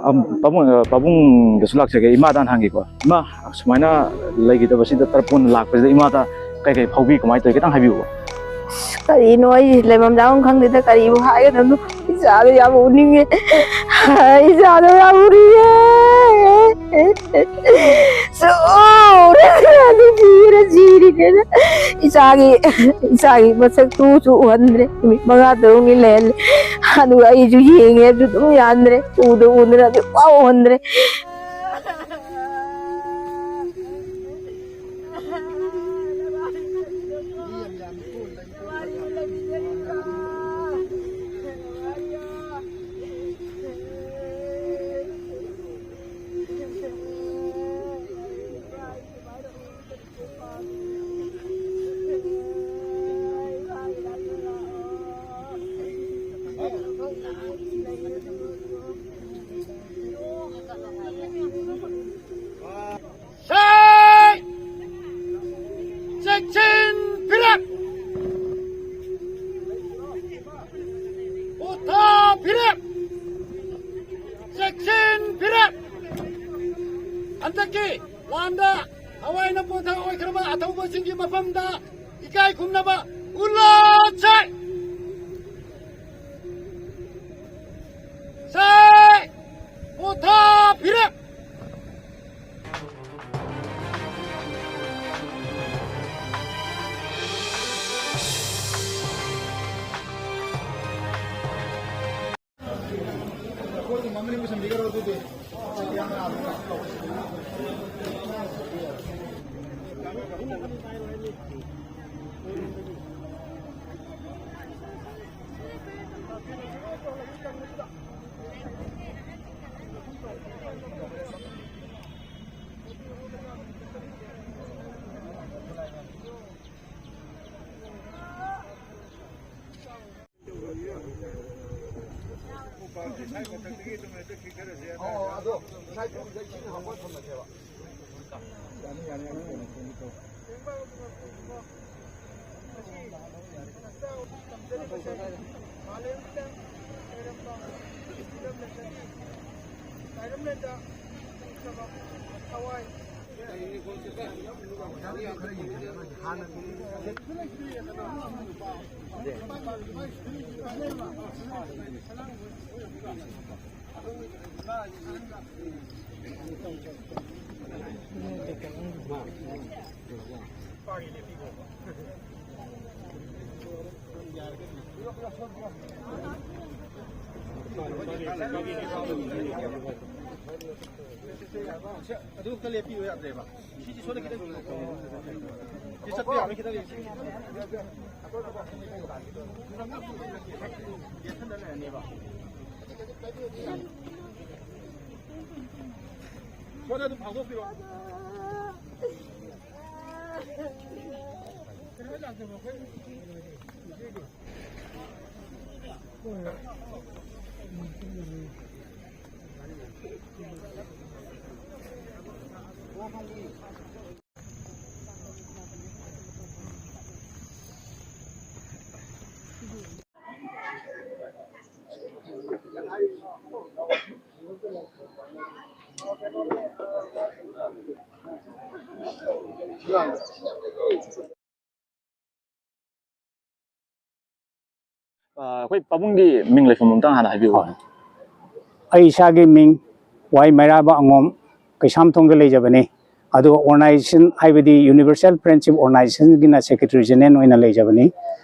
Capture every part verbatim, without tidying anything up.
ꯑꯝ, ꯄꯥꯕꯨꯡ, ꯑ, ꯄꯥꯕꯨꯡꯗꯁꯨ ꯂꯥꯛꯆꯒꯦ꯫ ꯏꯃꯥꯗ ꯍꯥꯟꯅ ꯍꯪꯒꯦꯀꯣ꯫ ꯏꯃꯥ, ꯁꯨꯃꯥꯏꯅ ꯂꯩꯈꯤꯗꯕꯁꯤꯗ ꯇꯔꯄꯣꯟ ꯂꯥꯛꯄꯁꯤꯗ ꯏꯃꯥꯗ ꯀꯩ ꯀꯩ ꯐꯥꯎꯕꯤ, ꯀꯃꯥꯏꯅ ꯇꯧꯋꯤ, ꯈꯤꯇꯪ ꯍꯥꯏꯕꯤꯌꯨꯕ꯫ ꯑꯁ, ꯀꯔꯤꯅꯣ, ꯑꯩ ꯂꯩꯐꯝ ꯆꯥꯐꯝ ꯈꯪꯗꯦꯗ, ꯀꯔꯤꯕꯨ ꯍꯥꯏꯒꯗꯕꯅꯣ꯫ ꯏꯆꯥꯗꯣ ꯌꯥꯝ ꯎꯅꯤꯡꯉꯦ꯫ ꯏꯆꯥꯗꯣ ꯌꯥꯝ ꯎꯅꯤꯡꯉꯦ꯫ ꯁꯤꯔꯦ, ꯁꯤꯔꯦ, ꯁꯤꯔꯦ꯫ ꯏꯆꯥꯒꯤ, ꯏꯆꯥꯒꯤ ꯃꯁꯛꯇꯨꯁꯨ ꯎꯍꯟꯗ꯭ꯔꯦ꯫ ꯅꯨꯃꯤꯠ ꯃꯉꯥ ꯇꯔꯨꯛꯅꯤ ꯂꯩꯍꯜꯂꯦ꯫ ꯑꯗꯨꯒ ꯑꯩꯁꯨ ꯌꯦꯡꯉꯦ, ꯑꯗꯨ ꯑꯗꯨꯝ ꯌꯥꯟꯗ꯭ꯔꯦ꯫ ꯎꯗ ꯎꯗꯅ ꯑꯗꯨ ꯄꯥꯎ ꯎꯍꯟꯗ꯭ꯔꯦ꯫ ꯁꯦ! ꯆꯦꯛꯁꯤꯟ ꯐꯤꯔꯦꯞ! ꯄꯣꯊꯥ ꯐꯤꯔꯦꯞ! ꯆꯦꯛꯁꯤꯟ ꯐꯤꯔꯦꯞ! ꯍꯟꯗꯛꯀꯤ ꯂꯥꯟꯗ ꯊꯋꯥꯏꯅ ꯄꯣꯊꯥ ꯑꯣꯏꯈ꯭ꯔꯕ ꯑꯊꯧꯕꯁꯤꯡꯒꯤ ꯃꯐꯝꯗ ꯏꯀꯥꯏ ꯈꯨꯝꯅꯕ ꯎꯠꯂꯁꯦ! ꯁꯦ! ꯄꯣꯊꯥ ꯐꯤꯔꯦꯞ! ꯑꯗꯨ ꯑꯝꯇ ꯂꯦꯞꯄꯤꯌꯨ ꯌꯥꯗ꯭ꯔꯦꯕ꯫ ꯁꯤꯗꯤ ꯁꯣꯝꯗ ꯈꯤꯇꯪ ꯁꯤ ꯆꯠꯄ ꯌꯥꯕ꯭ꯔꯥ ꯈꯤꯇꯪ ꯌꯦꯡꯁꯤ꯫ ꯌꯦꯠꯁꯟꯅ ꯂꯩꯔꯅꯦꯕ꯫ ꯁꯣꯝꯗ ꯑꯗꯨꯝ ꯐꯥꯎꯗꯣꯛꯄꯤꯔꯣ꯫ ꯑ, ꯑꯩꯈꯣꯏ ꯄꯥꯕꯨꯡꯒꯤ ꯃꯤꯡ ꯂꯩꯐꯝ ꯑꯝꯇꯪ ꯍꯥꯟꯅ ꯍꯥꯏꯕꯤꯌꯨ꯫ ꯍꯣꯏ꯫ ꯑꯩ ꯏꯁꯥꯒꯤ ꯃꯤꯡ ꯋꯥꯏ ꯃꯩꯔꯥꯕ ꯑꯉꯣꯝ, ꯀꯩꯁꯥꯝꯊꯣꯡꯗ ꯂꯩꯖꯕꯅꯤ꯫ ꯑꯗꯨꯒ organization ꯍꯥꯏꯕꯗꯤ Universal Friendship Organizationꯒꯤꯅ Secretary General ꯑꯣꯏꯅ ꯂꯩꯖꯕꯅꯤ꯫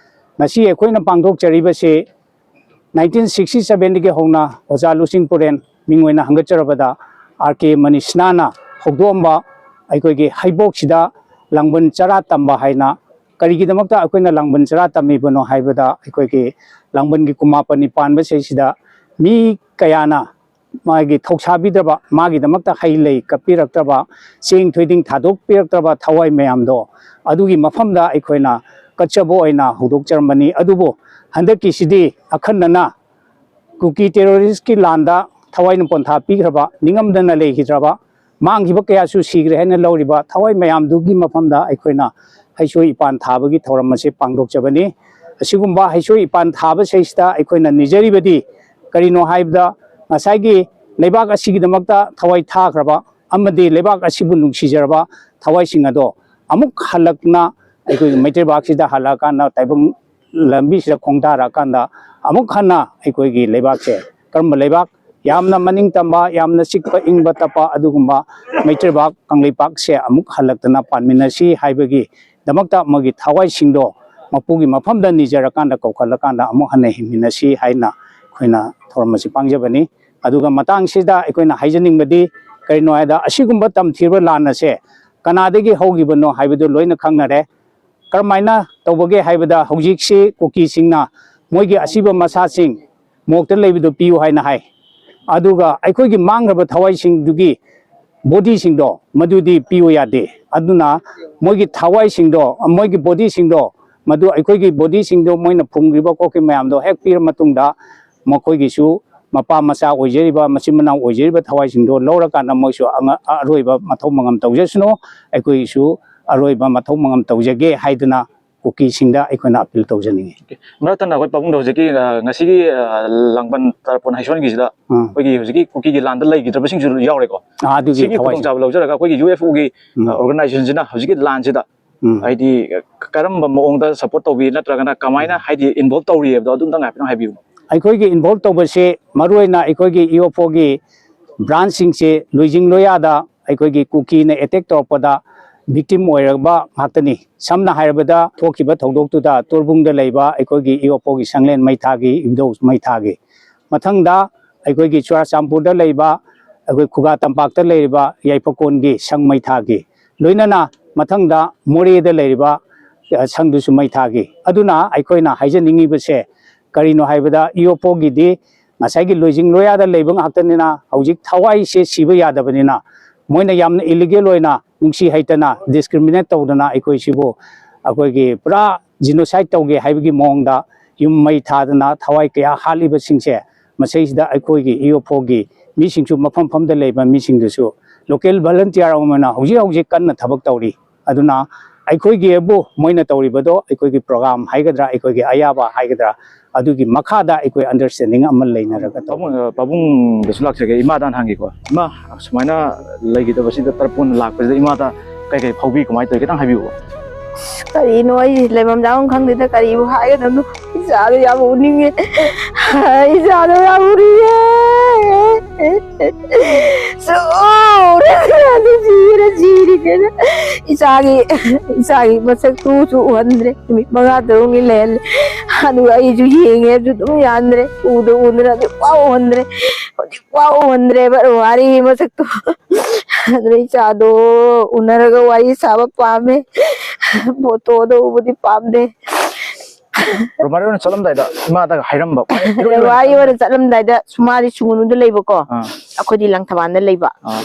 ꯉꯁꯤ ꯑꯩꯈꯣꯏꯅ ꯄꯥꯡꯊꯣꯛꯆꯔꯤꯕꯁꯤ nineteen sixty sevenꯗꯒꯤ ꯍꯧꯅ ꯑꯣꯖꯥ ꯂꯨꯆꯤꯡ ꯄꯨꯔꯦꯟ ꯃꯤꯡ ꯑꯣꯏꯅ ꯍꯪꯒꯠꯆꯔꯕꯗ ꯑꯥꯔ ꯀꯦ ꯃꯅꯤꯁꯅꯥꯅ ꯍꯧꯗꯣꯛꯑꯝꯕ ꯑꯩꯈꯣꯏꯒꯤ ꯍꯩꯕꯣꯛꯁꯤꯗ ꯂꯥꯡꯕꯟ ꯆꯔꯥ ꯇꯝꯕ ꯍꯥꯏꯅ, ꯀꯔꯤꯒꯤꯗꯃꯛꯇ ꯑꯩꯈꯣꯏꯅ ꯂꯥꯡꯕꯟ ꯆꯔꯥ ꯇꯝꯃꯤꯕꯅꯣ ꯍꯥꯏꯕꯗ, ꯑꯩꯈꯣꯏꯒꯤ ꯂꯥꯡꯕꯟꯒꯤ ꯀꯨꯃꯥꯄꯅꯤ ꯄꯥꯟꯕꯁꯤꯗꯩꯁꯤꯗ ꯃꯤ ꯀꯌꯥꯅ ꯃꯥꯒꯤ ꯊꯧꯁꯥꯕꯤꯗ꯭ꯔꯕ, ꯃꯥꯒꯤꯗꯃꯛꯇ ꯍꯩ ꯂꯩ ꯀꯠꯄꯤꯔꯛꯇ꯭ꯔꯕ, ꯆꯦꯡ ꯊꯣꯏꯗꯤꯡ ꯊꯥꯗꯣꯛꯄꯤꯔꯛꯇ꯭ꯔꯕ ꯊꯋꯥꯏ ꯃꯌꯥꯝꯗꯣ, ꯑꯗꯨꯒꯤ ꯃꯐꯝꯗ ꯑꯩꯈꯣꯏꯅ ꯀꯠꯆꯕ ꯑꯣꯏꯅ ꯍꯧꯗꯣꯛꯆꯔꯝꯕꯅꯤ꯫ ꯑꯗꯨꯕꯨ ꯍꯟꯗꯛꯀꯤꯁꯤꯗꯤ ꯑꯈꯟꯅꯅ ꯀꯨꯀꯤ terroristꯀꯤ ꯂꯥꯟꯗ ꯊꯋꯥꯏꯅ ꯄꯣꯟꯊꯥ ꯄꯤꯈ꯭ꯔꯕ, ꯅꯤꯡꯉꯝꯗꯅ ꯂꯩꯈꯤꯗ꯭ꯔꯕ, ꯃꯥꯡꯈꯤꯕ ꯀꯌꯥꯁꯨ ꯁꯤꯈ꯭ꯔꯦ ꯍꯥꯏꯅ ꯂꯧꯔꯤꯕ ꯊꯋꯥꯏ ꯃꯌꯥꯝꯗꯨꯒꯤ ꯃꯐꯝꯗ ꯑꯩꯈꯣꯏꯅ ꯍꯩꯁꯣꯏ ꯏꯄꯥꯟ ꯊꯥꯕꯒꯤ ꯊꯧꯔꯝ ꯑꯁꯤ ꯄꯥꯡꯊꯣꯛꯆꯕꯅꯤ꯫ ꯑꯁꯤꯒꯨꯝꯕ ꯍꯩꯁꯣꯏ ꯏꯄꯥꯟ ꯊꯥꯕꯁꯤꯗꯩꯁꯤꯗ ꯑꯩꯈꯣꯏꯅ ꯅꯤꯖꯔꯤꯕꯗꯤ ꯀꯔꯤꯅꯣ ꯍꯥꯏꯕꯗ, ꯉꯁꯥꯏꯒꯤ ꯂꯩꯕꯥꯛ ꯑꯁꯤꯒꯤꯗꯃꯛꯇ ꯊꯋꯥꯏ ꯊꯥꯈ꯭ꯔꯕ ꯑꯃꯗꯤ ꯂꯩꯕꯥꯛ ꯑꯁꯤꯕꯨ ꯅꯨꯡꯁꯤꯖꯔꯕ ꯊꯋꯥꯏꯁꯤꯡ ꯑꯗꯣ ꯑꯃꯨꯛ ꯍꯜꯂꯛꯅ ꯑꯩꯈꯣꯏꯒꯤ ꯃꯩꯇꯩ ꯂꯩꯕꯥꯛꯁꯤꯗ ꯍꯜꯂꯛꯑꯀꯥꯟꯗ ꯇꯥꯏꯕꯪ ꯂꯝꯕꯤꯁꯤꯗ ꯈꯣꯡꯗꯥꯔꯛꯑꯀꯥꯟꯗ ꯑꯃꯨꯛ ꯍꯟꯅ ꯑꯩꯈꯣꯏꯒꯤ ꯂꯩꯕꯥꯛꯁꯦ ꯀꯔꯝꯕ ꯂꯩꯕꯥꯛ, ꯌꯥꯝꯅ ꯃꯅꯤꯡ ꯇꯝꯕ, ꯌꯥꯝꯅ ꯆꯤꯛꯄ ꯏꯪꯕ ꯇꯞꯄ ꯑꯗꯨꯒꯨꯝꯕ ꯃꯩꯇꯩ ꯂꯩꯕꯥꯛ ꯀꯪꯂꯩꯄꯥꯛꯁꯦ ꯑꯃꯨꯛ ꯍꯜꯂꯛꯇꯅ ꯄꯥꯟꯃꯤꯟꯅꯁꯤ ꯍꯥꯏꯕꯒꯤꯗꯃꯛꯇ ꯃꯣꯏꯒꯤ ꯊꯋꯥꯏꯁꯤꯡꯗꯣ ꯃꯄꯨꯒꯤ ꯃꯐꯝꯗ ꯅꯤꯖꯔꯀꯥꯟꯗ, ꯀꯧꯈꯠꯂꯀꯥꯟꯗ ꯑꯃꯨꯛ ꯍꯟꯅ ꯍꯤꯡꯃꯤꯟꯅꯁꯤ ꯍꯥꯏꯅ ꯑꯩꯈꯣꯏꯅ ꯊꯧꯔꯝ ꯑꯁꯤ ꯄꯥꯡꯖꯕꯅꯤ꯫ ꯑꯗꯨꯒ ꯃꯇꯥꯡꯁꯤꯗ ꯑꯩꯈꯣꯏꯅ ꯍꯥꯏꯖꯅꯤꯡꯕꯗꯤ ꯀꯔꯤꯅꯣ ꯍꯥꯏꯗ, ꯑꯁꯤꯒꯨꯝꯕ ꯇꯝꯊꯤꯕ ꯂꯥꯟ ꯑꯁꯦ ꯀꯅꯥꯗꯒꯤ ꯍꯧꯈꯤꯕꯅꯣ ꯍꯥꯏꯕꯗꯨ ꯂꯣꯏꯅ ꯈꯪꯅꯔꯦ꯫ ꯀꯔꯝꯍꯥꯏꯅ ꯇꯧꯕꯒꯦ ꯍꯥꯏꯕꯗ, ꯍꯧꯖꯤꯛꯁꯤ ꯀꯨꯀꯤꯁꯤꯡꯅ ꯃꯣꯏꯒꯤ ꯑꯁꯤꯕ ꯃꯁꯥꯁꯤꯡ ꯃꯣꯛꯇ ꯂꯩꯕꯗꯨ ꯄꯤꯌꯨ ꯍꯥꯏꯅ ꯍꯥꯏ꯫ ꯑꯗꯨꯒ ꯑꯩꯈꯣꯏꯒꯤ ꯃꯥꯡꯈ꯭ꯔꯕ ꯊꯋꯥꯏꯁꯤꯡꯗꯨꯒꯤ ꯕꯣꯗꯤꯁꯤꯡꯗꯣ ꯃꯗꯨꯗꯤ ꯄꯤꯌꯨ ꯌꯥꯗꯦ꯫ ꯑꯗꯨꯅ ꯃꯣꯏꯒꯤ ꯊꯋꯥꯏꯁꯤꯡꯗꯣ, ꯃꯣꯏꯒꯤ ꯕꯣꯗꯤꯁꯤꯡꯗꯣ, ꯃꯗꯨ ꯑꯩꯈꯣꯏꯒꯤ ꯕꯣꯗꯤꯁꯤꯡꯗꯣ ꯃꯣꯏꯅ ꯐꯨꯝꯈ꯭ꯔꯤꯕ ꯈꯣꯠꯈ꯭ꯔꯤꯕ ꯃꯌꯥꯝꯗꯣ ꯍꯦꯛ ꯄꯤꯔ ꯃꯇꯨꯡꯗ, ꯃꯈꯣꯏꯒꯤꯁꯨ ꯃꯄꯥ ꯃꯆꯥ ꯑꯣꯏꯖꯔꯤꯕ, ꯃꯆꯤꯟ ꯃꯅꯥꯎ ꯑꯣꯏꯖꯔꯤꯕ ꯊꯋꯥꯏꯁꯤꯡꯗꯣ ꯂꯧꯔꯀꯥꯟꯗ ꯃꯣꯏꯁꯨ ꯑꯉ-, ꯑꯔꯣꯏꯕ ꯃꯊꯧ ꯃꯉꯝ ꯇꯧꯖꯁꯅꯨ, ꯑꯩꯈꯣꯏꯒꯤꯁꯨ ꯑꯔꯣꯏꯕ ꯃꯊꯧ ꯃꯉꯝ ꯇꯧꯖꯒꯦ ꯍꯥꯏꯗꯨꯅ ꯀꯨꯀꯤꯁꯤꯡꯗ ꯑꯩꯈꯣꯏꯅ ꯑꯄꯤꯜ ꯇꯧꯖꯅꯤꯡꯉꯤ꯫ ꯃꯔꯛ ꯊꯠꯅ ꯑꯩꯈꯣꯏ ꯄꯥꯕꯨꯡꯗ ꯍꯧꯖꯤꯛꯀꯤ, ꯑ, ꯉꯁꯤꯒꯤ, ꯑ, ꯂꯥꯡꯕꯟ ꯇꯔꯄꯣꯟ ꯍꯩꯁꯣꯟꯒꯤꯁꯤꯗ ꯎꯝ꯫ ꯑꯩꯈꯣꯏꯒꯤ ꯍꯧꯖꯤꯛꯀꯤ ꯀꯨꯀꯤꯒꯤ ꯂꯥꯟꯗ ꯂꯩꯈꯤꯗ꯭ꯔꯕꯁꯤꯡꯁꯨ ꯌꯥꯎꯔꯦꯀꯣ꯫ ꯑꯥ, ꯑꯗꯨꯒꯤ ꯁꯤꯒꯤ ꯊꯋꯥꯏꯁꯦ꯫ ꯈꯨꯗꯣꯡꯆꯥꯕ ꯂꯧꯖꯔꯒ ꯑꯩꯈꯣꯏꯒꯤ ꯌꯨ ꯑꯦꯐ ꯑꯣꯒꯤ, ꯎꯝ꯫ ꯑ, ꯑꯣꯔꯒꯅꯥꯏꯖꯦꯁꯟꯁꯤꯅ ꯍꯧꯖꯤꯛꯀꯤ ꯂꯥꯟꯁꯤꯗ ꯎꯝ꯫ ꯍꯥꯏꯗꯤ ꯀꯔꯝꯕ ꯃꯑꯣꯡꯗ ꯁꯞꯄꯣꯔꯠ ꯇꯧꯕꯤ, ꯅꯠꯇ꯭ꯔꯒꯅ ꯀꯃꯥꯏꯅ ꯍꯥꯏꯗꯤ ꯏꯟꯚꯣꯜꯕ ꯇꯧꯔꯤ ꯍꯥꯏꯕꯗꯣ ꯑꯗꯨꯝꯇꯪ ꯍꯥꯏꯐꯦꯠꯇꯪ ꯍꯥꯏꯕꯤꯌꯨ꯫ ꯑꯩꯈꯣꯏꯒꯤ ꯏꯟꯚꯣꯜꯕ ꯇꯧꯕꯁꯦ ꯃꯔꯨꯑꯣꯏꯅ ꯑꯩꯈꯣꯏꯒꯤ ꯏ ꯑꯣ ꯄꯣꯒꯤ ꯕ꯭ꯔꯥꯟꯁꯁꯤꯡꯁꯦ ꯂꯣꯏꯖꯤꯡ ꯂꯣꯌꯥꯗ ꯑꯩꯈꯣꯏꯒꯤ ꯀꯨꯀꯤꯅ ꯑꯦꯇꯦꯛ ꯇꯧꯔꯛꯄꯗ ꯚꯤꯛꯇꯤꯝ ꯑꯣꯏꯔꯕ ꯉꯥꯛꯇꯅꯤ꯫ ꯁꯝꯅ ꯍꯥꯏꯔꯕꯗ, ꯊꯣꯛꯈꯤꯕ ꯊꯧꯗꯣꯛꯇꯨꯗ ꯇꯣꯔꯕꯨꯡꯗ ꯂꯩꯕ ꯑꯩꯈꯣꯏꯒꯤ ꯏ ꯑꯣ ꯄꯣꯒꯤ ꯁꯪꯂꯦꯟ ꯃꯩ ꯊꯥꯈꯤ, ꯏꯕꯨꯙꯧ ꯃꯩ ꯊꯥꯈꯤ꯫ ꯃꯊꯪꯗ ꯑꯩꯈꯣꯏꯒꯤ ꯆꯨꯔꯥꯆꯥꯟꯄꯨꯔꯗ ꯂꯩꯕ, ꯑꯩꯈꯣꯏ ꯈꯨꯒꯥ ꯇꯝꯄꯥꯛꯇ ꯂꯩꯔꯤꯕ ꯌꯥꯏꯐꯀꯣꯟꯒꯤ ꯁꯪ ꯃꯩ ꯊꯥꯈꯤ꯫ ꯂꯣꯏꯅꯅ ꯃꯊꯪꯗ ꯃꯣꯔꯦꯗ ꯂꯩꯔꯤꯕ, ꯑ, ꯁꯪꯗꯨꯁꯨ ꯃꯩ ꯊꯥꯈꯤ꯫ ꯑꯗꯨꯅ ꯑꯩꯈꯣꯏꯅ ꯍꯥꯏꯖꯅꯤꯡꯉꯤꯕꯁꯦ ꯀꯔꯤꯅꯣ ꯍꯥꯏꯕꯗ, ꯏ ꯑꯣ ꯄꯣꯒꯤꯗꯤ ꯉꯁꯥꯏꯒꯤ ꯂꯣꯏꯖꯤꯡ ꯂꯣꯌꯥꯗ ꯂꯩꯕ ꯉꯥꯛꯇꯅꯤꯅ, ꯍꯧꯖꯤꯛ ꯊꯋꯥꯏꯁꯦ ꯁꯤꯕ ꯌꯥꯗꯕꯅꯤꯅ, ꯃꯣꯏꯅ ꯌꯥꯝꯅ ꯏꯂꯤꯒꯦꯜ ꯑꯣꯏꯅ, ꯅꯨꯡꯁꯤ ꯍꯩꯇꯅ, ꯗꯤꯁꯀ꯭ꯔꯤꯃꯤꯅꯦꯠ ꯇꯧꯗꯅ ꯑꯩꯈꯣꯏꯁꯤꯕꯨ ꯑꯩꯈꯣꯏꯒꯤ ꯄꯨꯔꯥ ꯖꯤꯅꯣꯁꯥꯏꯠ ꯇꯧꯒꯦ ꯍꯥꯏꯕꯒꯤ ꯃꯑꯣꯡꯗ ꯌꯨꯝ ꯃꯩ ꯊꯥꯗꯅ ꯊꯋꯥꯏ ꯀꯌꯥ ꯍꯥꯠꯂꯤꯕꯁꯤꯡꯁꯦ, ꯃꯁꯤꯁꯤꯗ ꯑꯩꯈꯣꯏꯒꯤ ꯏ ꯑꯣ ꯄꯣꯒꯤ ꯃꯤꯁꯤꯡꯁꯨ, ꯃꯐꯝ ꯃꯐꯝꯗ ꯂꯩꯕ ꯃꯤꯁꯤꯡꯗꯨꯁꯨ, ꯂꯣꯀꯦꯜ ꯚꯣꯂꯟꯇꯤꯌꯥꯔ ꯑꯃꯅ ꯍꯧꯖꯤꯛ ꯍꯧꯖꯤꯛ ꯀꯟꯅ ꯊꯕꯛ ꯇꯧꯔꯤ꯫ ꯑꯗꯨꯅ ꯑꯩꯈꯣꯏꯒꯤꯕꯨ ꯃꯣꯏꯅ ꯇꯧꯔꯤꯕꯗꯣ ꯑꯩꯈꯣꯏꯒꯤ ꯄ꯭ꯔꯣꯒ꯭ꯔꯥꯝ ꯍꯥꯏꯒꯗ꯭ꯔꯥ, ꯑꯩꯈꯣꯏꯒꯤ ꯑꯌꯥꯕ ꯍꯥꯏꯒꯗ꯭ꯔꯥ, ꯑꯗꯨꯒꯤ ꯃꯈꯥꯗ ꯑꯩꯈꯣꯏ understanding ꯑꯃ ꯂꯩꯅꯔꯒ ꯇꯧꯕ꯫ ꯄꯥꯕꯨꯡ, ꯑ, ꯄꯥꯕꯨꯡꯗꯁꯨ ꯂꯥꯛꯆꯒꯦ꯫ ꯏꯃꯥꯗ ꯍꯥꯟꯅ ꯍꯪꯒꯦꯀꯣ꯫ ꯏꯃꯥ, ꯁꯨꯃꯥꯏꯅ ꯂꯩꯈꯤꯗꯕꯁꯤꯗ, ꯇꯔꯄꯣꯟ ꯂꯥꯛꯄꯁꯤꯗ ꯏꯃꯥꯗ ꯀꯩ ꯀꯩ ꯐꯥꯎꯕꯤ, ꯀꯃꯥꯏꯅ ꯇꯧꯋꯤ, ꯈꯤꯇꯪ ꯍꯥꯏꯕꯤꯌꯨꯕ꯫ ꯑꯁ, ꯀꯔꯤꯅꯣ, ꯑꯩ ꯂꯩꯐꯝ ꯆꯥꯐꯝ ꯈꯪꯗꯦꯗ, ꯀꯔꯤꯕꯨ ꯍꯥꯏꯒꯗꯕꯅꯣ꯫ ꯏꯆꯥꯗꯣ ꯌꯥꯝ ꯎꯅꯤꯡꯉꯦ꯫ ꯏꯆꯥꯗꯣ ꯌꯥꯝ ꯎꯅꯤꯡꯉꯦ꯫ ꯁꯨꯛꯎ ꯎꯔꯁꯨ ꯁꯤꯔ ꯁꯤꯔꯒꯦꯗ꯫ ꯏꯆꯥꯒꯤ, ꯏꯆꯥꯒꯤ ꯃꯁꯛꯇꯨꯁꯨ ꯎꯍꯟꯗ꯭ꯔꯦ꯫ ꯅꯨꯃꯤꯠ ꯃꯉꯥ ꯇꯔꯨꯛꯅꯤ ꯂꯩꯍꯜꯂꯦ꯫ ꯑꯗꯨꯒ ꯑꯩꯁꯨ ꯌꯦꯡꯉꯦ, ꯑꯗꯨ ꯑꯗꯨꯝ ꯌꯥꯟꯗ꯭ꯔꯦ꯫ ꯎꯗ ꯎꯗꯅ ꯍꯧꯖꯤꯛ ꯐꯥꯎ ꯎꯍꯟꯗ꯭ꯔꯦ꯫ ꯍꯧꯖꯤꯛ ꯐꯥꯎ ꯎꯍꯟꯗ꯭ꯔꯦꯕ ꯋꯥꯔꯤ ꯃꯁꯛꯇꯣ꯫ ꯑꯗꯨꯅ ꯏꯆꯥꯗꯣ ꯎꯅꯔꯒ ꯋꯥꯔꯤ ꯁꯥꯕ ꯄꯥꯝꯃꯦ꯫ ꯐꯣꯇꯣꯗ ꯎꯕꯗꯤ ꯄꯥꯝꯗꯦ꯫ ꯔꯣꯃꯥꯔꯤ ꯍꯣꯏꯅ ꯆꯠꯂꯝꯗꯥꯏꯗ ꯏꯃꯥꯗꯒ ꯍꯥꯏꯔꯝꯕ, ꯍꯦꯔꯣꯏꯟ ꯑꯣꯏꯅ ꯋꯥꯔꯤ ꯑꯣꯏꯅ ꯆꯠꯂꯝꯗꯥꯏꯗ ꯁꯨꯃꯥꯡꯗ ꯁꯨꯒꯨꯅꯨꯗ ꯂꯩꯕꯀꯣ꯫ ꯑꯥ꯫ ꯑꯩꯈꯣꯏꯗꯤ ꯂꯪꯊꯕꯥꯜꯗ ꯂꯩꯕ꯫ ꯑꯥ꯫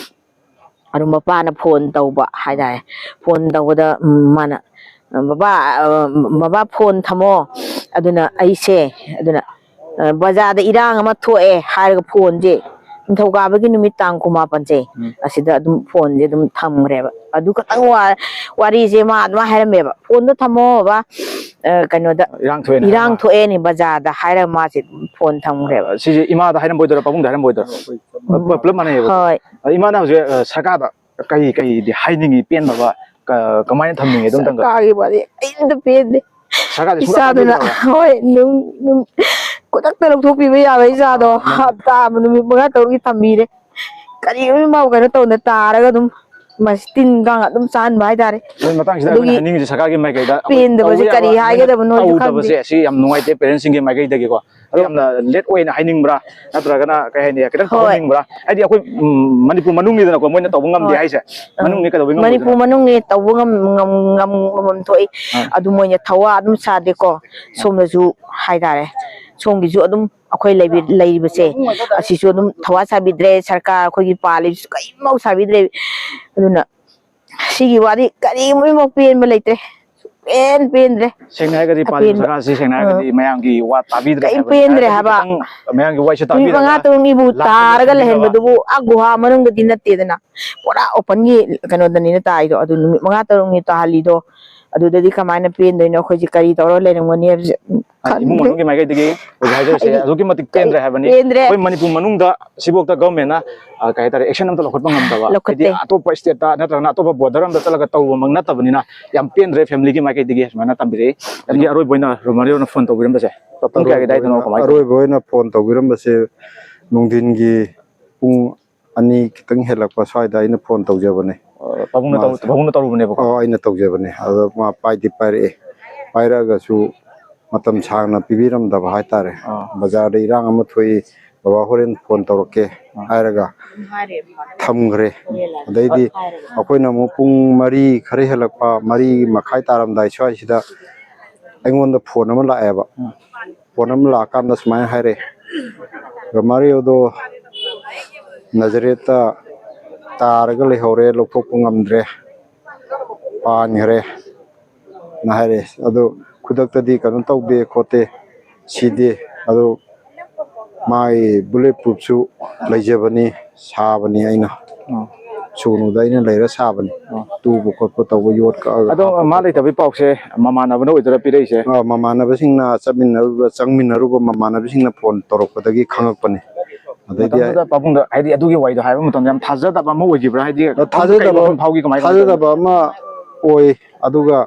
ꯑꯗꯨ ꯃꯄꯥꯅ ꯐꯣꯟ ꯇꯧꯕ ꯍꯥꯏꯇꯥꯔꯦ꯫ ꯐꯣꯟ ꯇꯧꯕꯗ, ꯎꯝ, ꯃꯥꯅ, "ꯕꯕꯥ, ꯑ, ꯕꯕꯥ, ꯐꯣꯟ ꯊꯝꯃꯣ꯫ ꯑꯗꯨꯅ ꯑꯩꯁꯦ, ꯑꯗꯨꯅ, ꯑ, ꯕꯖꯥꯔꯗ ꯏꯔꯥꯡ ꯑꯃ ꯊꯣꯛꯑꯦ" ꯍꯥꯏꯔꯒ ꯐꯣꯟꯁꯦ ꯅꯤꯡꯊꯧꯀꯥꯕꯒꯤ ꯅꯨꯃꯤꯠ ꯇꯥꯡ ꯀꯨꯟꯃꯥꯄꯟꯁꯦ, ꯎꯝ꯫ ꯑꯁꯤꯗ ꯑꯗꯨꯝ ꯐꯣꯟꯁꯦ ꯑꯗꯨꯝ ꯊꯝꯈ꯭ꯔꯦꯕ꯫ ꯑꯗꯨ ꯈꯛꯇꯪ ꯋꯥ-, ꯋꯥꯔꯤꯁꯦ ꯃꯥ ꯑꯗꯨꯃꯥꯏꯅ ꯍꯥꯏꯔꯝꯃꯦꯕ, "ꯐꯣꯟꯗꯣ ꯊꯝꯃꯣ ꯕꯕꯥ, ꯑ, ꯀꯩꯅꯣꯗ ꯏꯔꯥꯡ ꯊꯣꯛꯑꯦꯅ ꯏꯔꯥꯡ ꯍꯥꯏꯔꯝꯃ? ꯊꯣꯛꯑꯦꯅ ꯕꯖꯥꯔꯗ" ꯍꯥꯏꯔꯒ ꯃꯥꯁꯦ ꯐꯣꯟ ꯊꯝꯈ꯭ꯔꯦꯕ꯫ ꯁꯤꯁꯦ ꯏꯃꯥꯗ ꯍꯥꯏꯔꯝꯕ ꯑꯣꯏꯗꯣꯏꯔꯥ, ꯄꯥꯕꯨꯡꯗ ꯍꯥꯏꯔꯝꯕ ꯑꯣꯏꯗꯣꯏꯔꯥ? ꯄꯨꯂꯞ, ꯄꯨꯂꯞ ꯃꯥꯟꯅꯩꯌꯦꯕ꯫ ꯍꯣꯏ꯫ ꯑ, ꯏꯃꯥꯅ ꯍꯧꯖꯤꯛ, ꯑ, ꯁꯔꯀꯥꯔꯗ ꯀꯔꯤ, ꯀꯔꯤꯗꯤ ꯍꯥꯏꯅꯤꯡꯉꯤ? ꯄꯦꯟꯗꯕ ꯀ-, ꯀꯃꯥꯏꯅ ꯊꯝꯅꯤꯡꯉꯤ? ꯑꯗꯨꯝꯇꯪꯒ꯫ ꯁꯔꯀꯥꯔꯒꯤ ꯋꯥꯗꯤ ꯑꯩ ꯑꯝꯇ ꯄꯦꯟꯗꯦ꯫ ꯁꯔꯀꯥꯔꯗꯤ ꯁꯨꯡꯇꯥ ꯏꯆꯥꯗꯨꯅ, ꯇꯥꯕꯤꯗ꯭ꯔꯕ? ꯍꯣꯏ, ꯅꯨꯡ, ꯅꯨꯡ, ꯈꯨꯗꯛꯇ ꯂꯧꯊꯣꯛꯄꯤꯕ ꯌꯥꯕ ꯏꯆꯥꯗꯣ ꯑꯥ, ꯃꯥꯅꯦ꯫ ꯍꯞꯇꯥ ꯑꯃ, ꯅꯨꯃꯤꯠ ꯃꯉꯥ ꯇꯔꯨꯛꯅꯤ ꯊꯝꯕꯤꯔꯦ꯫ ꯀꯔꯤꯒꯨꯝꯕ ꯃꯥꯕꯨ ꯀꯩꯅꯣ ꯇꯧꯗꯅ ꯇꯥꯔꯒ ꯑꯗꯨꯝ ꯃꯁꯤ ꯇꯤꯟ ꯀꯥꯡ ꯑꯗꯨꯝ ꯆꯥꯍꯟꯕ ꯍꯥꯏꯇꯥꯔꯦ꯫ ꯅꯣꯏ ꯃꯇꯥꯡꯁꯤꯗ ꯑꯩꯈꯣꯏꯅ ꯑꯗꯨꯒꯤ ꯍꯥꯏꯅꯤꯡꯉꯤꯁꯦ ꯁꯔꯀꯥꯔꯒꯤ ꯃꯥꯏꯀꯩꯗ ꯑꯩꯈꯣꯏ ꯄꯦꯟꯗꯕꯁꯦ ꯇꯧꯕ ꯌꯥꯕ ꯀꯔꯤ ꯅꯣꯏꯅ ꯍꯥꯏꯒꯗꯕꯅꯣꯁꯨ ꯈꯪꯗꯦ꯫ ꯇꯧꯗꯕꯁꯦ ꯑꯁꯤ ꯌꯥꯝ ꯅꯨꯡꯉꯥꯏꯇꯦ, parents ꯁꯤꯡꯒꯤ ꯃꯥꯏꯀꯩꯗꯒꯤꯀꯣ꯫ ꯑꯗꯣ ꯌꯥꯝꯅ late ꯑꯣꯏꯅ ꯍꯥꯏꯅꯤꯡꯕ꯭ꯔꯥ, ꯅꯠꯇ꯭ꯔꯒꯅ ꯀꯩ ꯍꯥꯏꯅꯤ, ꯈꯤꯇꯪ ꯍꯣꯏ꯫ ꯇꯧꯍꯟꯅꯤꯡꯕ꯭ꯔꯥ? ꯍꯥꯏꯗꯤ ꯑꯩꯈꯣꯏ, ꯎꯝ, ꯃꯅꯤꯄꯨꯔ ꯃꯅꯨꯡꯅꯤꯗꯅꯀꯣ ꯃꯣꯏꯅ ꯇꯧꯕ ꯉꯝꯗꯦ ꯍꯣꯏ꯫ ꯍꯥꯏꯁꯦ꯫ ꯑꯥ꯫ ꯃꯅꯨꯡꯅꯤ ꯀꯩꯗꯧꯕꯩ ꯃꯅꯤꯄꯨꯔ ꯉꯝꯃꯣꯏꯗꯣꯏꯅꯣ? ꯃꯅꯨꯡꯅꯤ ꯇꯧꯕ ꯉꯝ-, ꯉꯝ-, ꯉꯝ-, ꯉꯝꯐꯝ ꯊꯣꯛꯏ꯫ ꯑꯥ꯫ ꯑꯗꯨ ꯃꯣꯏꯅ ꯊꯋꯥ ꯑꯗꯨꯝ ꯁꯥꯗꯦꯀꯣ꯫ ꯁꯣꯝꯗꯁꯨ ꯍꯥꯏꯇꯥꯔꯦ꯫ ꯁꯣꯝꯒꯤꯁꯨ ꯑꯗꯨꯝ ꯑꯩꯈꯣꯏ ꯂꯩꯕꯤ-, ꯂꯩꯔꯤꯕꯁꯦ ꯑꯁꯤꯁꯨ ꯑꯗꯨꯝ ꯊꯋꯥ ꯁꯥꯕꯤꯗ꯭ꯔꯦ꯫ ꯁꯔꯀꯥꯔ ꯑꯩꯈꯣꯏꯒꯤ ꯄꯥꯜꯂꯤꯕꯁꯨ ꯀꯔꯤꯝꯐꯥꯎ ꯁꯥꯕꯤꯗ꯭ꯔꯦ꯫ ꯑꯗꯨꯅ ꯁꯤꯒꯤ ꯋꯥꯗꯤ ꯀꯔꯤꯃꯐꯥꯎ ꯄꯦꯟꯕ ꯂꯩꯇ꯭ꯔꯦ꯫ ꯁꯨꯛꯄꯦꯟ ꯄꯦꯟꯗ꯭ꯔꯦ꯫ ꯁꯦꯡꯅ ꯍꯥꯏꯔꯒꯗꯤ ꯄꯥꯜꯂꯤꯕ ꯑꯄꯦꯟꯕ꯫ ꯁꯔꯀꯥꯔꯁꯤ ꯁꯦꯡꯅ ꯍꯥꯏꯔꯒꯗꯤ ꯑꯥ꯫ ꯃꯌꯥꯝꯒꯤ ꯋꯥ ꯇꯥꯕꯤꯗ꯭ꯔꯦ ꯀꯔꯤꯝ ꯍꯥꯏꯕꯅꯤ꯫ ꯄꯦꯟꯗ꯭ꯔꯦ ꯍꯥꯏꯔꯒꯗꯤ ꯍꯥꯏꯕ꯫ ꯈꯤꯇꯪ ꯃꯌꯥꯝꯒꯤ ꯋꯥꯁꯨ ꯅꯨꯃꯤꯠ ꯇꯥꯕꯤꯔꯒ ꯃꯉꯥ ꯇꯔꯨꯛꯅꯤꯕꯨ ꯂꯥꯟꯕꯗꯣ ꯇꯥꯔꯒ ꯈꯪꯕꯤꯅꯕ꯫ ꯂꯩꯍꯟꯕꯗꯨꯕꯨ ꯑꯥ ꯒꯨꯍꯥ ꯃꯅꯨꯡꯗꯗꯤ ꯅꯠꯇꯦꯗꯅ꯫ ꯄꯨꯔꯥ open ꯒꯤ ꯀꯩꯅꯣꯗꯅꯤꯅ ꯇꯥꯏꯗꯣ꯫ ꯑꯗꯨ ꯅꯨꯃꯤꯠ ꯃꯉꯥ ꯇꯔꯨꯛꯅꯤ ꯇꯥꯍꯜꯂꯤꯗꯣ꯫ ꯑꯗꯨꯗꯗꯤ ꯀꯃꯥꯏꯅ ꯄꯦꯟꯗꯣꯏꯅꯣ? ꯑꯩꯈꯣꯏꯁꯦ ꯀꯔꯤ ꯇꯧꯔ ꯂꯩꯔꯝꯒꯅꯤ ꯍꯥꯏꯕꯁꯦ ꯏꯃꯨꯡ ꯈꯟꯗꯦ꯫ ꯃꯅꯨꯡꯒꯤ ꯃꯥꯏꯀꯩꯗꯒꯤ ꯍꯧꯖꯤꯛ ꯍꯥꯏꯖꯔꯤꯁꯦ ꯑꯩꯗꯤ ꯑꯗꯨꯛꯀꯤ ꯃꯇꯤꯛ ꯄꯦꯟꯗ꯭ꯔꯦ ꯍꯥꯏꯕꯅꯤ꯫ ꯄꯦꯟꯗ꯭ꯔꯦ꯫ ꯑꯩꯈꯣꯏ ꯃꯅꯤꯄꯨꯔ ꯃꯅꯨꯡꯗ ꯁꯤꯐꯥꯎꯗ ꯒꯚꯔꯟꯃꯦꯟꯅ ꯀꯩ ꯍꯥꯏꯇꯥꯔꯦ, ꯑꯦꯛꯁꯟ ꯑꯝꯇ ꯂꯧꯈꯠꯄ ꯉꯝꯗꯕ, ꯍꯥꯏꯗꯤ ꯂꯧꯈꯠꯇꯦ꯫ ꯑꯇꯣꯞꯄ ꯁ꯭ꯇꯦꯠꯇ ꯅꯠꯇ꯭ꯔꯒꯅ ꯑꯇꯣꯄ ꯕꯣꯔꯗꯔ ꯑꯝꯗ ꯆꯠꯂꯒ ꯇꯧꯕꯃꯛ ꯅꯠꯇꯕꯅꯤꯅ ꯌꯥꯝ ꯄꯦꯟꯗ꯭ꯔꯦ ꯐꯦꯃꯤꯂꯤꯒꯤ ꯃꯥꯏꯀꯩꯗꯒꯤ ꯁꯨꯃꯥꯏꯅ ꯇꯝꯕꯤꯔꯛꯏ꯫ ꯑꯗꯒꯤ ꯑꯔꯣꯏꯕ ꯑꯣꯏꯅ ꯔꯣꯃꯥꯔꯤꯌꯣꯅ ꯐꯣꯟ ꯇꯧꯕꯤꯔꯝꯕꯁꯦ ꯄꯨꯡ ꯀꯌꯥꯒꯤ ꯑꯗꯥꯏꯗꯅꯣ, ꯀꯃꯥꯏꯅ ꯇꯧꯕꯅꯣ? ꯑꯔꯣꯏꯕ ꯑꯣꯏꯅ ꯐꯣꯟ ꯇꯧꯕꯤꯔꯝꯕꯁꯦ ꯅꯨꯡꯊꯤꯟꯒꯤ ꯄꯨꯡ ꯑꯅꯤ ꯈꯤꯇꯪ ꯍꯦꯜꯂꯛꯄ ꯁ꯭ꯋꯥꯏꯗ ꯑꯩꯅ ꯐꯣꯟ ꯇꯧꯖꯕꯅꯦ꯫ ꯄꯥꯕꯨꯡꯅ ꯇꯧ- ꯃꯥꯁꯦ꯫ ꯄꯥꯕꯨꯡꯅ ꯇꯧꯔꯨꯕꯅꯦꯕꯀꯣ꯫ ꯑꯣ, ꯑꯩꯅ ꯇꯧꯖꯕꯅꯦ꯫ ꯑꯗꯣ ꯃꯥ ꯄꯥꯏꯗꯤ ꯄꯥꯏꯔꯛꯑꯦ꯫ ꯄꯥꯏꯔꯛꯑꯒꯁꯨ ꯃꯇꯝ ꯁꯥꯡꯅ ꯄꯤꯕꯤꯔꯝꯗꯕ ꯍꯥꯏꯇꯥꯔꯦ꯫ ꯑꯥ꯫ ꯕꯖꯥꯔꯗ ꯏꯔꯥꯡ ꯑꯃ ꯊꯣꯛꯏ, ꯕꯕꯥ ꯍꯣꯔꯦꯟ ꯐꯣꯟ ꯇꯧꯔꯛꯀꯦ ꯍꯥꯏꯔꯒ ꯊꯝꯈ꯭ꯔꯦ꯫ ꯑꯗꯩꯗꯤ ꯑꯩꯈꯣꯏꯅ ꯑꯃꯨꯛ ꯄꯨꯡ ꯃꯔꯤ ꯈꯔ ꯍꯦꯜꯂꯛꯄ, ꯃꯔꯤ ꯃꯈꯥꯏ ꯇꯥꯔꯝꯗꯥꯏ ꯁ꯭ꯋꯥꯏꯁꯤꯗ ꯑꯩꯉꯣꯟꯗ ꯐꯣꯟ ꯑꯃ ꯂꯥꯛꯑꯦꯕ꯫ ꯐꯣꯟ ꯑꯃ ꯂꯥꯛꯑꯀꯥꯟꯗ ꯁꯨꯃꯥꯏꯅ ꯍꯥꯏꯔꯛꯑꯦ, "ꯔꯣꯃꯥꯔꯤꯌꯣꯗꯣ ꯅꯖꯔꯦꯠꯇ ꯇꯥꯔꯒ ꯂꯩꯍꯧꯔꯦ, ꯂꯧꯊꯣꯛꯄ ꯉꯝꯗ꯭ꯔꯦ, ꯄꯥꯟꯈ꯭ꯔꯦ" ꯅ ꯍꯥꯏꯔꯛꯑꯦ꯫ ꯑꯗꯣ ꯈꯨꯗꯛꯇꯗꯤ ꯀꯩꯅꯣ ꯇꯧꯗꯦ ꯈꯣꯠꯇꯦ, ꯁꯤꯗꯦ꯫ ꯑꯗꯣ ꯃꯥꯒꯤ ꯕꯨꯂꯦꯠ ꯄ꯭ꯔꯨꯐꯁꯨ ꯂꯩꯖꯕꯅꯤ, ꯁꯥꯕꯅꯤ ꯑꯩꯅ꯫ ꯑꯥ꯫ ꯁꯨꯅꯨꯗ ꯑꯩꯅ ꯂꯩꯔ ꯁꯥꯕꯅꯤ꯫ ꯑꯥ꯫ ꯇꯨꯕ ꯈꯣꯠꯄ ꯇꯧꯕ, ꯌꯣꯠ ꯀꯛꯑꯒ ꯑꯗꯣ ꯍꯥꯞꯄ ꯃꯥ ꯈꯣꯠꯄ꯫ ꯂꯩꯇꯕꯒꯤ ꯄꯥꯎꯁꯦ ꯃꯃꯥꯟꯅꯕꯅ ꯑꯣꯏꯗꯣꯏꯔꯥ ꯄꯤꯔꯛꯏꯁꯦ? ꯑꯥ, ꯃꯃꯥꯟꯅꯕꯁꯤꯡꯅ ꯆꯠꯃꯤꯟꯅꯔꯨꯕ, ꯆꯪꯃꯤꯟꯅꯔꯨꯕ ꯃꯃꯥꯟꯅꯕꯁꯤꯡꯅ ꯐꯣꯟ ꯇꯧꯔꯛꯄꯗꯒꯤ ꯈꯪꯉꯛꯄꯅꯤ꯫ ꯑꯗꯩꯗꯤ ꯃꯇꯝꯗꯨꯗ ꯄꯥꯕꯨꯡꯗ ꯍꯥꯏꯗꯤ ꯑꯗꯨꯒꯤ ꯋꯥꯔꯤꯗꯣ ꯍꯥꯏꯕ ꯃꯇꯝꯗ ꯌꯥꯝ ꯊꯥꯖꯗꯕ ꯑꯃ ꯑꯣꯏꯈꯤꯕ꯭ꯔꯥ? ꯍꯥꯏꯗꯤ ꯊꯥꯖꯗꯕ ꯀꯩ ꯋꯥꯈꯜ ꯐꯥꯎꯈꯤ, ꯀꯃꯥꯏꯅ ꯇꯧꯒꯦ? ꯊꯥꯖꯗꯕ ꯑꯃ ꯑꯣꯏ꯫ ꯑꯗꯨꯒ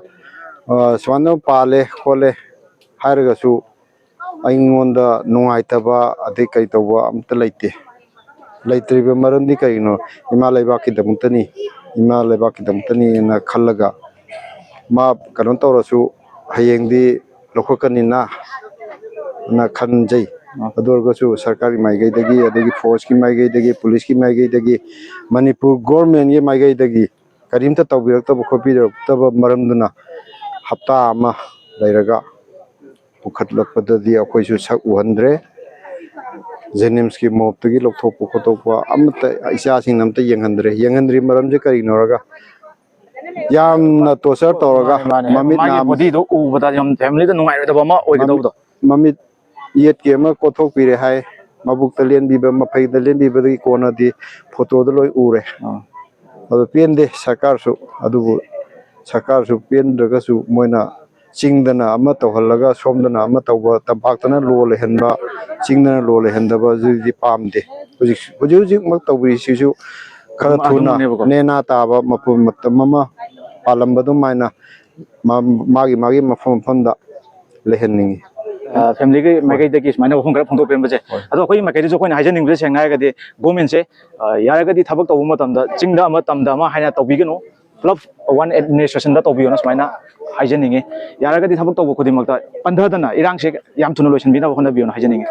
ꯑ, ꯁꯨꯃꯥꯏꯅ ꯄꯥꯜꯂꯦ ꯈꯣꯠꯂꯦ ꯍꯥꯏꯔꯒꯁꯨ ꯑꯩꯉꯣꯟꯗ ꯅꯨꯡꯉꯥꯏꯇꯕ ꯑꯗꯩ ꯀꯩ ꯇꯧꯕ ꯑꯝꯇ ꯂꯩꯇꯦ꯫ ꯂꯩꯇ꯭ꯔꯤꯕ ꯃꯔꯝꯗꯤ ꯀꯩꯒꯤꯅꯣ? ꯏꯃꯥ ꯂꯩꯕꯥꯛꯀꯤꯗꯃꯛꯇꯅꯤ, ꯏꯃꯥ ꯂꯩꯕꯥꯛꯀꯤꯗꯃꯛꯇꯅꯤꯅ ꯈꯜꯂꯒ ꯃꯥ ꯀꯩꯅꯣ ꯇꯧꯔꯁꯨ ꯍꯌꯦꯡꯗꯤ ꯂꯧꯈꯠꯀꯅꯤꯅ ꯅ ꯈꯟꯖꯩ꯫ ꯑꯗꯨ ꯑꯣꯏꯔꯒꯁꯨ ꯁꯔꯀꯥꯔꯒꯤ ꯃꯥꯏꯀꯩꯗꯒꯤ, ꯑꯗꯒꯤ ꯐꯣꯔꯁꯀꯤ ꯃꯥꯏꯀꯩꯗꯒꯤ, ꯄꯨꯂꯤꯁꯀꯤ ꯃꯥꯏꯀꯩꯗꯒꯤ, ꯃꯅꯤꯄꯨꯔ ꯒꯣꯔꯃꯦꯟꯒꯤ ꯃꯥꯏꯀꯩꯗꯒꯤ ꯀꯔꯤꯝꯇ ꯇꯧꯕꯤꯔꯛꯇꯕ ꯈꯣꯠꯄꯤꯔꯛꯇꯕ ꯃꯔꯝꯗꯨꯅ ꯍꯞꯇꯥ ꯑꯃ ꯂꯩꯔꯒ ꯄꯨꯈꯠꯂꯛꯄꯗꯗꯤ ꯑꯩꯈꯣꯏꯁꯨ ꯁꯛ ꯎꯍꯟꯗ꯭ꯔꯦ꯫ ꯖꯦꯅꯤꯝꯁꯀꯤ ꯃꯣꯞꯇꯒꯤ ꯂꯧꯊꯣꯛꯄ ꯈꯣꯠꯇꯣꯛꯄ ꯑꯃꯠꯇ ꯏꯆꯥꯁꯤꯡꯅ ꯑꯝꯇ ꯌꯦꯡꯍꯟꯗ꯭ꯔꯦ꯫ ꯌꯦꯡꯍꯟꯗ꯭ꯔꯤ ꯃꯔꯝꯁꯦ ꯀꯔꯤꯅꯣ ꯍꯥꯏꯔꯒ ꯌꯥꯝꯅ ꯇꯣꯔꯆꯔ ꯇꯧꯔꯒ ꯃꯥꯅꯦ, ꯃꯥꯅꯦ꯫ ꯃꯃꯤꯠ ꯃꯥꯒꯤ ꯅꯥ- ꯕꯣꯗꯤꯗꯣ ꯎꯕꯗ ꯌꯥꯝ ꯐꯦꯃꯤꯂꯤꯗ ꯅꯨꯡꯉꯥꯏꯔꯣꯏꯗꯕ ꯑꯃ ꯑꯣꯏꯒꯗꯧꯕꯗꯣ꯫ ꯃꯃꯤꯠ ꯌꯦꯠꯀꯤ ꯑꯃ ꯀꯣꯠꯊꯣꯛꯄꯤꯔꯦ ꯍꯥꯏ, ꯃꯕꯨꯛꯇ ꯂꯦꯟꯕꯤꯕ, ꯃꯐꯩꯗ ꯂꯦꯟꯕꯤꯕꯗꯒꯤ ꯀꯣꯟꯅꯗꯤ ꯐꯣꯇꯣꯗ ꯂꯣꯏ ꯎꯔꯦ꯫ ꯑꯥ꯫ ꯑꯗꯨ ꯄꯦꯟꯗꯦ ꯁꯔꯀꯥꯔꯁꯨ꯫ ꯑꯗꯨꯕꯨ ꯁꯔꯀꯥꯔꯁꯨ ꯄꯦꯟꯗ꯭ꯔꯒꯁꯨ ꯃꯣꯏꯅ ꯆꯤꯡꯗꯅ ꯑꯃ ꯇꯧꯍꯜꯂꯒ ꯁꯣꯝꯗꯅ ꯑꯃ ꯇꯧꯕ, ꯇꯝꯄꯥꯛꯇꯅ ꯂꯣ ꯂꯩꯍꯟꯕ, ꯆꯤꯡꯗꯅ ꯂꯣ ꯂꯩꯍꯟꯗꯕ, ꯑꯗꯨꯗꯤ ꯄꯥꯝꯗꯦ꯫ ꯍꯧꯖꯤꯛ, ꯍꯧꯖꯤꯛ ꯍꯧꯖꯤꯛꯃꯛ ꯇꯧꯕꯤꯔꯤꯁꯤꯁꯨ ꯈꯔ ꯑꯗꯨꯝ ꯊꯨꯅ ꯑꯗꯨꯝꯕꯅꯦꯕꯀꯣ꯫ ꯅꯦꯅꯥ ꯇꯥꯕ ꯃꯐꯝ, ꯃꯇꯝ ꯑꯃ ꯄꯥꯜꯂꯝꯕ ꯑꯗꯨꯃꯥꯏꯅ ꯃꯥ-, ꯃꯥꯒꯤ ꯃꯥꯒꯤ ꯃꯐꯝ ꯃꯐꯝꯗ ꯂꯩꯍꯟꯅꯤꯡꯉꯤ꯫ ꯑ, ꯐꯦꯃꯤꯂꯤꯒꯤ ꯃꯥꯏꯀꯩꯗꯒꯤ ꯁꯨꯃꯥꯏꯅ ꯋꯥꯐꯝ ꯈꯔ ꯐꯣꯡꯗꯣꯛꯄꯤꯔꯝꯕꯁꯦ꯫ ꯍꯣꯏ꯫ ꯑꯗꯣ ꯑꯩꯈꯣꯏꯒꯤ ꯃꯥꯏꯀꯩꯗꯁꯨ ꯑꯩꯈꯣꯏꯅ ꯍꯥꯏꯖꯅꯤꯡꯕꯁꯦ, ꯁꯦꯡꯅ ꯍꯥꯏꯔꯒꯗꯤ ꯒꯣꯔꯃꯦꯟꯁꯦ, ꯑ, ꯌꯥꯔꯒꯗꯤ ꯊꯕꯛ ꯇꯧꯕ ꯃꯇꯝꯗ ꯆꯤꯡꯗ ꯑꯃ ꯇꯝꯗ ꯑꯃ ꯍꯥꯏꯅ ꯇꯧꯕꯤꯒꯅꯨ, ꯄꯨꯂꯞ ꯋꯥꯟ ꯑꯦꯗꯃꯤꯅꯤꯁꯇ꯭ꯔꯦꯁꯟꯗ ꯇꯧꯕꯤꯌꯣꯅ ꯁꯨꯃꯥꯏꯅ ꯍꯥꯏꯖꯅꯤꯡꯉꯤ꯫ ꯌꯥꯔꯒꯗꯤ ꯊꯕꯛ ꯇꯧꯕ ꯈꯨꯗꯤꯡꯃꯛꯇ ꯄꯟꯊꯗꯅ ꯏꯔꯥꯡꯁꯦ ꯌꯥꯝ ꯊꯨꯅ ꯂꯣꯏꯁꯤꯟꯕꯤꯅꯕ ꯍꯣꯠꯅꯕꯤꯌꯣꯅ ꯍꯥꯏꯖꯅꯤꯡꯉꯤ꯫